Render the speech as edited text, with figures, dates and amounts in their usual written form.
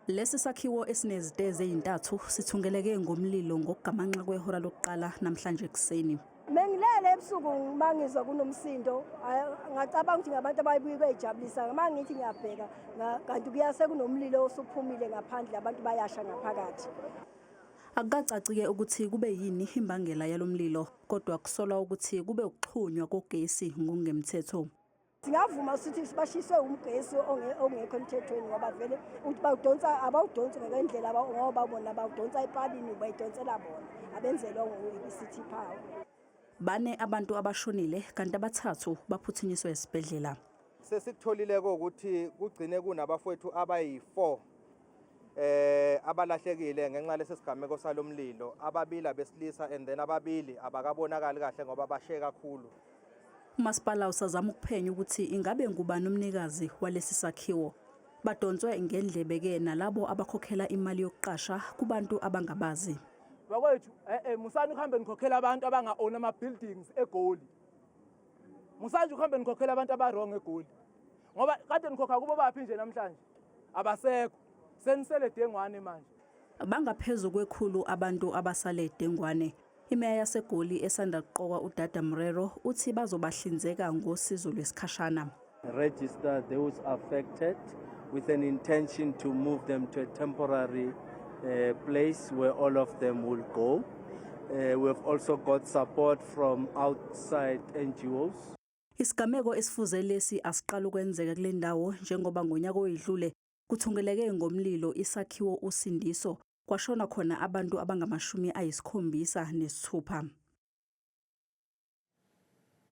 Lesi sakhiwo esinezitezi ezintathu sithungeleke ngomlilo ngokugamanxa kwehora lokuqala namhlanje ekuseni. Bengilele ebusuku mangizwa kunomsindo, ngacabanga ukuthi ngabantu ababuye kuyijabulisa. Mangithi ngiyabheka, kanti kuyase kunomlilo osuphumile ngaphandle, abantu bayasha ngaphakathi. Akukacaci-ke ukuthi kube yini imbangela yalomlilo, kodwa kusolwa ukuthi kube ukuxhunywa kogesi ngokungemthetho. Singavuma sithi bashiswe umgesi ongekho emthethweni, ngoba vele ukuthi bawudonsa, abawudonsi ngokwendlela, ngoba bona bawudonsa epalini, bayidonsela bona, abenzelwa i-City Power. Bane abantu abashonile, kanti abathathu baphuthunyiswe esibhedlela. Sesikutholile ukuthi kugcine kunabafowethu abayi-4 abalahlekile ngenxa lesi sigameko salomlilo, ababili abesilisa and then ababili abakabonakali kahle ngoba bashe kakhulu. Umasipala usazama ukuphenya ukuthi ingabe ngubani umnikazi walesi sakhiwo. Badonswe ngendlebe-ke nalabo abakhokhela imali yokuqasha kubantu abangabazi. Bakwethu, musani ukuhambe nikhokhela abantu abanga-own ama-buildings eGoli. Musani nje ukuhambe nikhokhela abantu aba-wrong eGoli. Ngoba kade nikhokha kubo baphi nje namhlanje? Abasekho. Senisele dengwane manje. Bangaphezu kwekhulu abantu abasale dengwane. Imeya yaseGoli esanda kuqokwa, uDada Morero, uthi bazobahlinzeka ngosizo lwesikhashana. Register those affected with an intention to move them to a temporary place where all of them will go. We've also got support from outside NGOs. Isigameko esifuze lesi asiqala ukwenzeka kule ndawo, njengoba ngonyaka oyidlule kuthungeleke ngomlilo isakhiwo Usindiso, kwashona khona abantu abangamashumi 76.